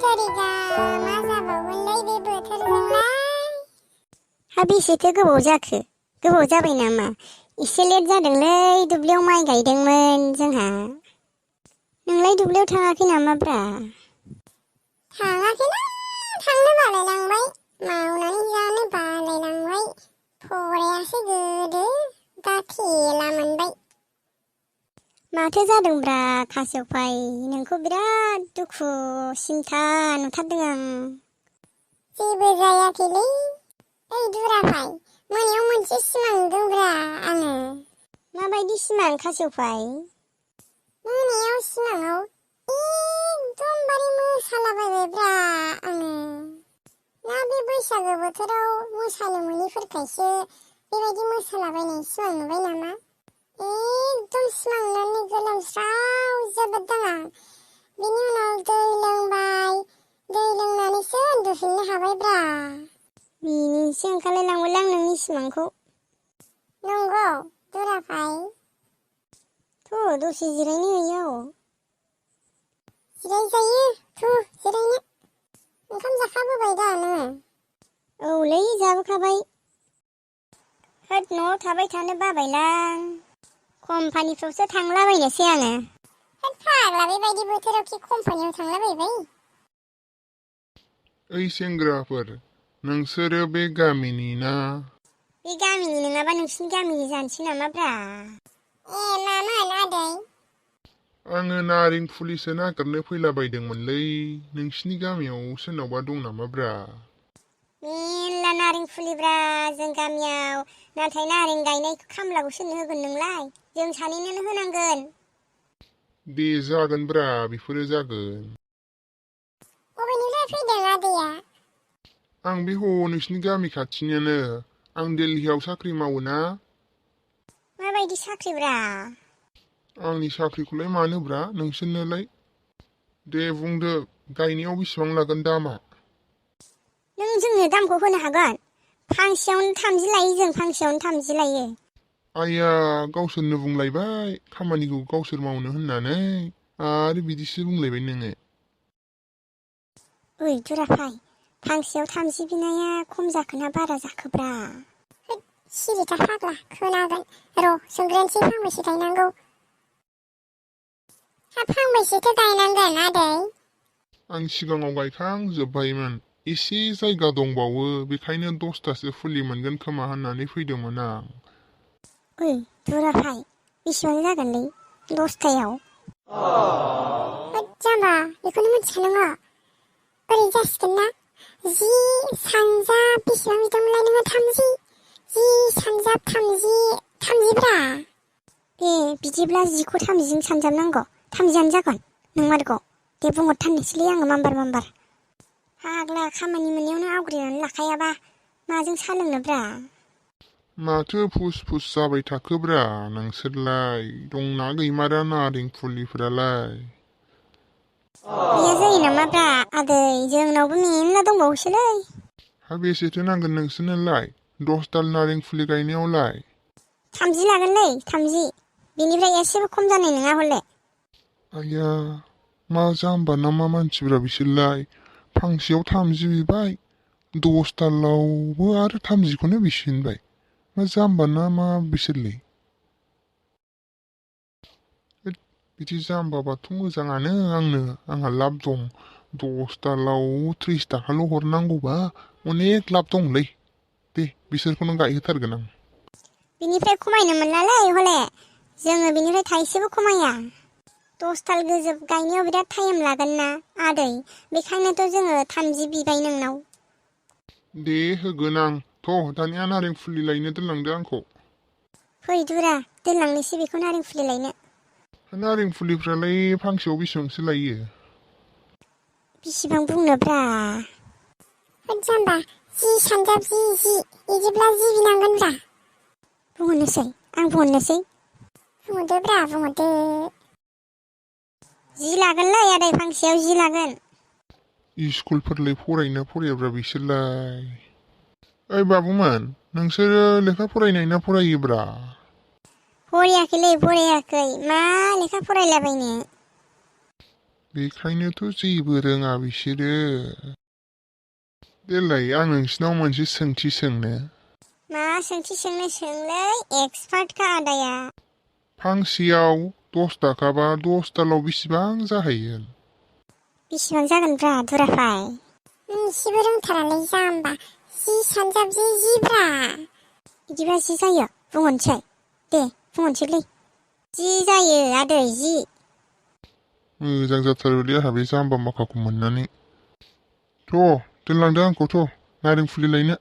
थारिखआ मा जाबावगोनलै बे बोथोरजोंलाय। बेसेथो गोबाव जाखो? गोबाव जाबाय नामा? एसे लेट जादोंलै, दुब्लियाव माइ गायदोंमोन जोंहा। नोंलाय दुब्लियाव थाङाखै नामाब्रा? थाङाखैलै, थांनो बालायलांबाय, मावनानै जानो बालायलांबाय। फरायासै गोदो, दा थेला मोनबाय। माथो जादोंब्रा खासेवफाय? नोंखौ बिराद दुखु सिन्था नुथारदों आं। जेबो जायाखैलै। ओइ दुराफाय, मोनायाव मोनसे सिमां नुदोंब्रा आङो। माबायदि सिमां खासेवफाय? मोनायाव सिमाङाव एकदमबारे मोसालाबायबायब्रा आङो। ना बे बैसागो बोथोराव मोसानो मोनैफोरखायसो बेबायदि मोसालाबायनाय सिमां नुबाय नामा? एकदम सिमां नुनानै गोलोमस्रावजोबोदों आं। बिनि उनाव दै लोंबाय, दै लोंनानैसो उन्दुफिननो हाबायब्रा। मिनिनोसो ओंखारलायलांबायलां नोंनि सिमांखौ। नंगौ दुराफाय। दसे जिरायनो हैयाव। जिरायजायो, जिरायनो। ओंखाम जाखाबोबाय दा नोङो? औलै जाबोखाबाय। होद न'आव थाबाय थानो बाबायलां। कम्पानिफ्रावसो थांलाबायनोसै आङो। होद फाग्ला, बेबायदि बोथोरावखि कम्पानियाव थांलाबायबाय? ओइ सेंग्राफोर, नोंसोरो बे गामिनि ना? बे गामिनि नङाबा नोंसिनि गामिनि जानोसै नामाब्रा? मामोन आदै? आङो नारें फुलिसो नागिरनो फैलाबायदोंमोनलै। नोंसिनि गामियाव सोरनावबा दं नामाब्रा? मेरला नारें फुलिब्रा जों गामियाव। नाथाय नारें गायनायखौ खामलाखौ सोरनो होगोन नोंलाय? जों सानैनोनो होनांगोन। दे जागोनब्रा, बेफोरो जागोन। बबेनिफ्राय फैदों आदैया? आं बे नोंसिनि गामि खाथिनियानो। आं दिल्लीयाव साख्रि मावोना। माबायदि साख्रिब्रा? आंनि साख्रिखौलाय मानोब्रा नोंसोरनोलाय? दे बुंदो, गायनायाव बेसेबां लागोन दामा? नों जोंनो दामखौ होनो हागोन? फांसेयावनो 30 लायो जों, फांसेयावनो 30 लायो। आइया, गावसोरनो बुंलायबाय खामानिखौ गावसोर मावनो होननानै, आरो बिदिसो बुंलायबाय नोङो। ओइ दुराफाय, फांसेयाव 30 बिनाया खम जाखोना बारा जाखोब्रा? सिरिथा फाग्ला, खोनागोन। र' सोंग्रोनोसै फांबेसे गायनांगौ। फांबेसेथो गायनांगोन आदै? आं सिगाङाव गायखांजोब्बायमोन। एसे जायगा दंबावो, बेखायनो 10थासो फुलि मोनगोन खोमा होननानै फैदोंमोन आं। ओइ दुराफाय, बेसेबां जागोनलै 10थायाव? होद जाम्बा, बेखौनो मिथिखा नोङो? ओरै जासिगोन ना? 10 सानजाब बेसेबां बिदोंमोनलाय नोङो? 30? 10 सानजाब 30 ब्रा। बिदिब्ला 10खौ 30जों सानजाबनांगौ। 30आनो जागोन। नंमारगौ? दे बुंहरथारनोसैलै आङो माम्बार। फाग्ला, खामानि मोननायावनो आवग्रिनानै लाखायाबा माजों सा लोंनोब्रा? माथो फुस जाबाय थाखोब्रा नोंसोरलाय? दंना गैमारा नारें फुलिफोरालाय? गैया जायो नामाब्रा आदै? जोंनावबो मेरला दंबावोसोलै। बेसेथो नांगोन नोंसोरनोलाय 10 दाल नारें फुलि गायनायावलाय? 30 लागोनलै, 30। बेनिफ्राय एसेबो खम जानाय नङा हले। आइया, मा जाम्बा ना मा मानसिब्रा बिसोरलाय? फांसेयाव 30 बिबाय, 10 दालावबो आरो 30खौनो बिसिनबाय। मा जाम्बा ना मा बिसोरलाय? बिदि जाम्बाबाथ' मोजाङानो आंहा लाब दं। 10 दालाव 30 थाखाल' हरनांगौबा अनेक लाब दंलै। दे, बिसोरखौनो गायहोथारगोन आं। बिनिफ्राय खमायनो मोनलालै हले। जोङो बिनिफ्राय थाइसेबो खमाया। 10 दाल गोजोब गायनायाव बिराद टाइम लागोन ना आदै, बेखायनोथ' जोङो 30 बिबाय नोंनाव। दे होगोन आं। दानिया नारें फुलि लायनो दोनलांदो आंखौ। फै दुरा, दोनलांनोसै बेखौ नारें फुलि लायनो। नारें फुलिफ्रालाय फांसेयाव बेसेबांसो लायो? बेसेबां बुंनोब्रा? होद जाम्बा, 10 सानजाब 10, बिदिब्ला 10 बिनांगोनब्रा। बुंहरनोसै? आं बुंहरनोसै? बुंहरदोब्रा, बुंहरदो। 10 लागोनलै आदै, फांसेयाव 10 लागोन। स्कुलफोरलाय फरायोना फरायाब्रा बिसोरलाय? ओइ बाबुमोन, नोंसोरो लेखा फरायनाय ना फरायोब्रा? फरायाखैलै, फरायाखै। मा लेखा फरायलाबायनो? बेखायनोथ' जेबो रोङा बिसोरो। देलाय आं नोंसिनाव मोनसे सोंथि सोंनो। मा सोंथि सोंनो सोंलै एक्सपार्टखा आदाया। फांसेयाव 10 थाखाबा 10 दालाव बेसेबां जाहैगोन? बेसेबां जागोनब्रा दुराफाय? एसेबो रोंथारालै जाम्बा 10 सानजाब 10 ब्रा। बिदिबा 10 जायो बुंहरनोसै। दे बुंहरनोसैलै 10 जायो आदै 10। मोजां जाथारबायलै आंहा बे जाम्बा माखाखौ मोननानै। थ' दोनलांदो आंखौथ' नारें फुलि लायनो।